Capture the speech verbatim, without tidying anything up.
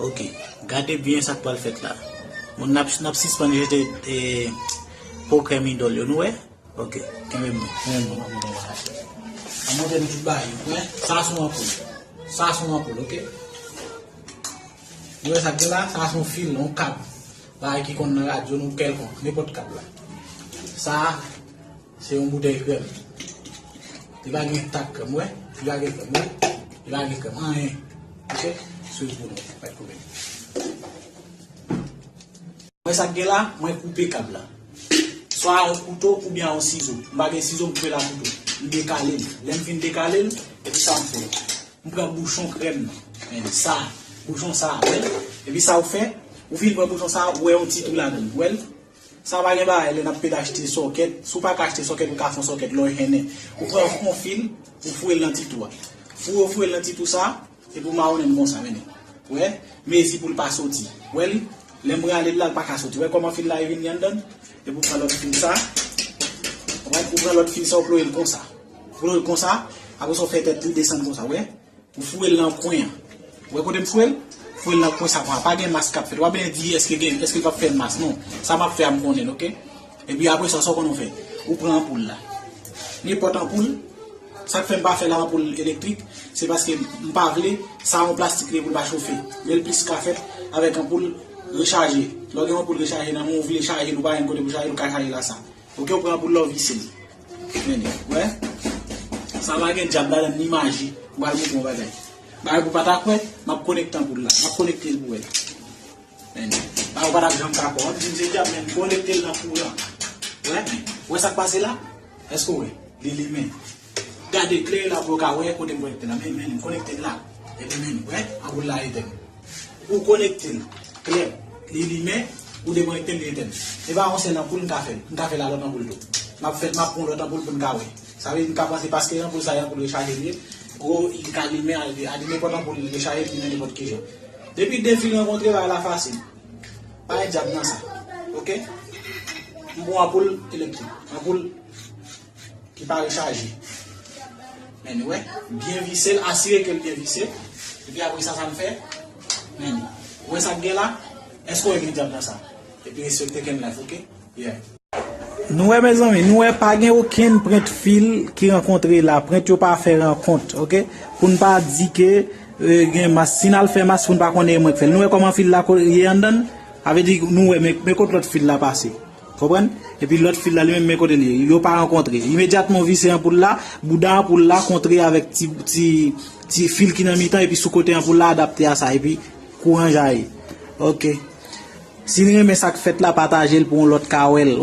Ok, gade byen sa k pral fèt la. Moun n ap, n ap sispann jete e, po krèm idòl yo, nou wè? Ok, kenbe m. Kenbe m. An montre nou tout bagay yo, wè? Sa se yon anpoul. Sa se yon anpoul, ok? Nou wè sa k gen la? Sa se yon fil, yon kab. Bagay ki konn nan radyo nou kèlkonk, nenpòt kab la. Sa, se yon boutèy krèm. Li pa gen tak krèm, wè. Li pa gen krèm, wè. Li pa gen krèm, anyen. Ok? Swiv pou nou. Mèt koupe. Mwen sa k gen la, mwen koupe kab la. Swa a yon kouto oubyen a yon sizo. M pa gen sizo, m koupe l a kouto. M dekale l. Lè m fin dekale l, epi sa m fè. M pran bouchon krèm nan. Men sa, bouchon sa, wè l. Epi sa ou fè, ou fin pran bouchon sa, ou wè yon ti twou ladan l, wè l. Sa pa gen bagay, lè n ap pede achte sòkèt, si w pa ka achte sòkèt, ou ka fè yon sòkèt lè w jennen. Ou pran yon fil, ou foure l nan ti twou a. Foure, ou foure l nan ti twou sa, epi w mawonnen l konsa, mennen. Wè, mezi pou l pa soti. Wè l, lè m rale l la, l pa ka soti. Wè kòman fil la e vin gen anndan l? Epi w pran lòt fil sa. Wè, ou pran lòt fil sa, ou ploye l konsa. Ou ploye l konsa, apre sa, ou fè tèt li desann konsa, wè. Ou foure l nan kwen an. Ou wè kote m foure l? Foure l nan kwen sa konsa. Pa gen mas k ap fèt. W ap byen di èske gen, èske l p ap fè mas. Non. Sa m ap fè a m konnen l, ok? Epi apre sa, sa w konnen w fè? Ou pran anpoul la. Nenpòt anpoul. Sa k fè m pa fè l a anpoul elektrik, se paske m pa vle, sa yon plastik li ye pou l pa chofe. Men l plis ka fèt avèk anpoul rechaje. Lè w gen yon anpoul rechaje nan men w, ou vle chaje l, ou pa gen kote pou chaje l, ou ka chaje l a sa. Ok, ou pran anpoul la, ou vise l. Mennen, wè. Sa pa gen dyab ladan l, ni maji. M pral montre w yon bagay. Bagay pou w pa ta kwè, m ap konekte anpoul la. M ap konekte l pou w wè. Mennen. Bagay ou pa t ap janm ka kwè. W ap di m se dyab, men m konekte l nan kouran. Wè? Wè sa k pase la? Èske w wè? Li limen. Gade, klere la pou yo ka wè kote m konekte la. Men, men, m konekte l la. Epi men, wè, anpoul la etèn. Ou konekte l. Klè, li limen, ou dekonekte l, li etèn. E pa yon sèl anpoul m ka fè l. M ka fè l a lòt anpoul tou. M ap fè, m ap pran lòt anpoul pou n ka wè. Sa vle di m ka panse paske anpoul sa e anpoul rechaje li ye. Gwo, li ka limen a, a nenpòt anpoul rechaje, li limen nenpòt ki jan. Depi de fil rankontre, bagay la fasil. Pa gen dyab nan sa. Ok? M pran anpoul elektrik. Anpoul ki pa rechaje. Men, wè, byen vise l, asire ke l byen vise. Epi apre sa, sa m fè? Men, wè sa k gen la? Èske w wè gen dyab nan sa? Epi respekte kenn life, ok? Yeah. Nou wè, mezanmi, nou wè pa gen okenn prent fil ki rankontre la. Prent yo pa fè rankont, ok? Pou n pa di ke, e, gen mas. Si n al fè mas, pou n pa konnen e mwen k fè l. Nou wè kòman fil la ko-, ye anndan l? Sa vle di, nou wè, men, men kot lòt fil la pase. Konprann? Epi lòt fil la, li menm, men kote l ye. Yo pa rankontre. Imedyatman w vise anpoul la, bouda anpoul la kontre avèk ti, ti, ti fil ki nan mitan, epi sou kote anpoul la adapte a sa, epi kouran jayi. Ok. Si n renmen sa k fèt la, pataje l pou yon lòt ka wè l.